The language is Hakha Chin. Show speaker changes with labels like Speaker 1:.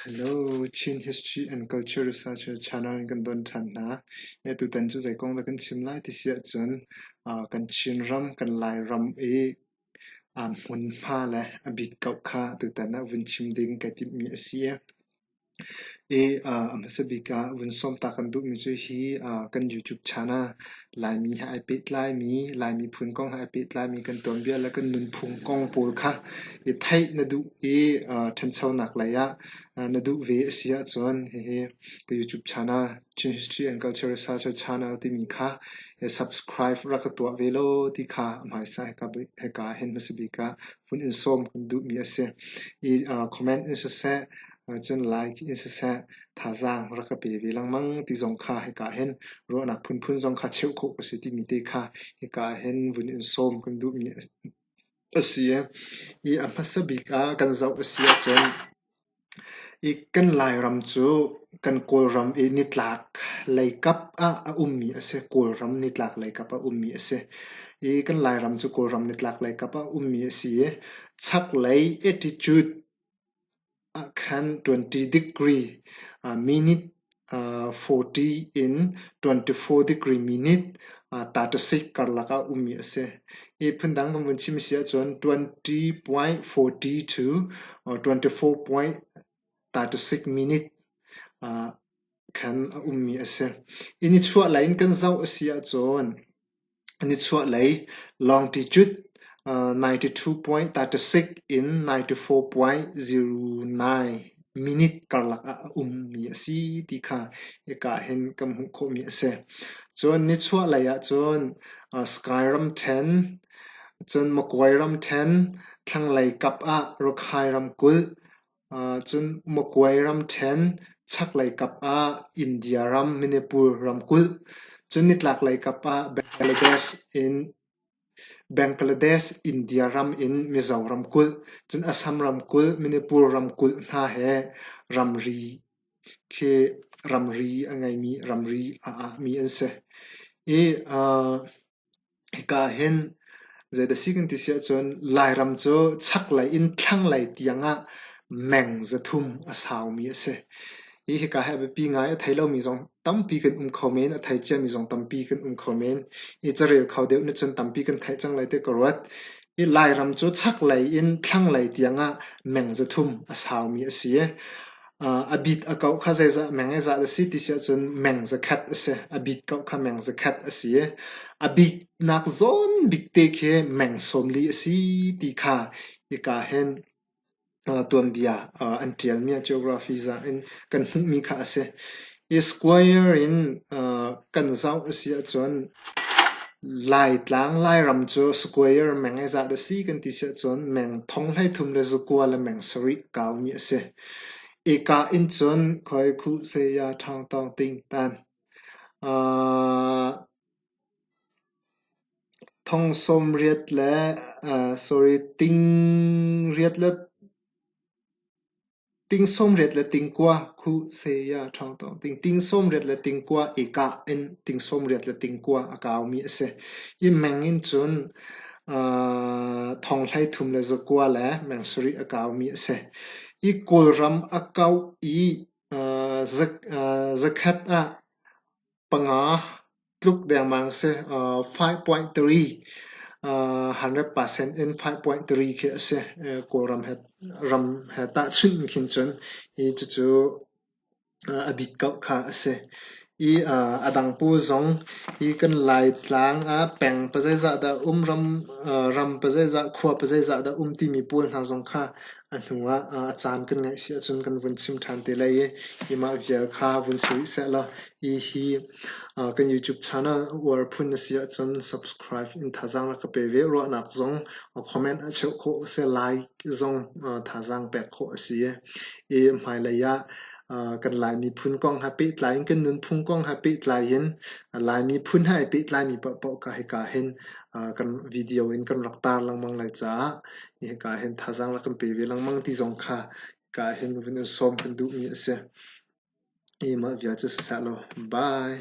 Speaker 1: Hello, Chin History and Culture Researcher channel in kan don ṭhan hna. Tutan cu zei kong dah kan chim lai ti si ahcun kan Chinram, kan Lairam i hmunhma le a bitkauh kha tutan ah vun chim ding kai timhmi a si. I a hmasa bik ah vun sawm ta kan duhmi cu hi kan YouTube channel Laimi he ai pehtlaimi, Lai miphun kong he ai pehtlaimi kan tuanbia le kan nunphung kong pawl kha i theih na duh i ṭhanchonak lei ah na duh ve a si ahcun hihi ka YouTube channel Chin History and Culture Researcher channel timi kha subscribe rak ka tuah ve law ti kha a hmaisa hika hin hmasa bik ah vun in sawm kan duhmi a si. I comment in siseh, cun like in siseh thazaang rak ka pe ve lengmang ti zong kha hika hin ruahnak phunphun zong kha cheuh khawh ka si timi te kha hika hin vun in sawm kan duhmi a si. I a hmasa bik ah kan zoh a si ahcun i kan Lairam cu kan Kawlram i nitlak lei kap ah a ummi a si. Kawlram nitlak lei kap ah a ummi a si. I kan Lairam cu Kawlram nitlak lei kap ah a ummi a si i chaklei attitude ah khan 20 degree minute 40 in 24 degree minute 36 karlak ah ummi a si. Hi phundang kan vun chim a si ahcun 20.40 to 24.36 minute khan a ummi a si. I nichuahlei in kan zoh a si ahcun Nichuahlei longitude 92.36 in 94.09 minute karlak ah a ummi a si ti kha hika hin kan hmuh khawhmi a si. Cun nichuahlei ahcun Sky ramṭhen, cun Magway ramṭhen, thlanglei kap ah Rakhine ramkulh, Cun Magway ramṭhen chaklei kap ah India ram Manipur ramkulh, cun nitlaklei kap ah Bangladesh India ram in Mizo ramkulh, cun Assam ramkulh, Manipur ramkulh hna he ramri khi ramri a ngeimi ramri a ahmi an si. I Hika ah hin zeidah si kan ti si ahcun Lairam cu chaklei in thlanglei tiangah meng 300 a saumi a si. Hi hika hi a biapi ngai a thei lomi zong tampi kan um kho men, a thei ciami zong tampi kan um kho men. I carel kho deuh nih cun tampi kan theih cang lai tiah ka ruat. Hi Lairam cu chaklei in thlanglei tiangah meng 300 a saumi a si. A bit a kauh kha zeizah meng zeizah a si ti si ahcun meng 100 a si. A bit kauh kha meng 100 a si i a biknak zawn bik te khi meng 40 a si ti kha hika hin tuanbia an ṭialmi ah geography zah in kan hmuhmi kha a si. Hi square in kan zoh a si ahcun Laitlang Lairam cu square meng zeizah dah si kan ti si ahcun meng 33 le 9 le meng 7 kaumi a si. Eka in cun khoi khuh saya ṭhang tawng ting tan. Thong 80 le sorry ting riat le Ting 80 le ting 9 khu saya ṭhawng tawng ting ting 80 le ting 9 i kah in ting 80 le ting 9 a kaumi a si. Hi meng in cun thong 33 le 9 le meng 7 a kaumi a si. Hi Kawlram a kauh i 100 ah panga tluk dengmang a si. 5.3 100% in 5.3 khi a si. Kawlram he ram he tahchunh in khin cun hi cucu a bit ko kha a si. I a dang pawl zong hi kan Laitlang ah peng pazeizah dah um ram ram pazeizah khua pazeizah dah um timi pawl hna zong kha a hnu ah a caan kan ngeih si ahcun kan vun chim ṭhan te lai i hi mah vial kha vun si rih seh law hihi kan YouTube channel uar phun na si ahcun subscribe in thazaang rak ka pe ve. Ruahnak zong comment ah cheuh khawh a si, like zong thazaang pek khawh a si i hmailei ah kan Lai miphun kong he pehtlai in kan nunphung kong he pehtlai in Lai miphun he ai pehtlaimi paohpaoh kha hika hin kan video in kan rak tar lengmang lai caah hika hin thazaang rak kan pe ve lengmang ti zong kha hika hin vun in sawm kan duhmi a si. Hi mah vial cu siseh law. Bye.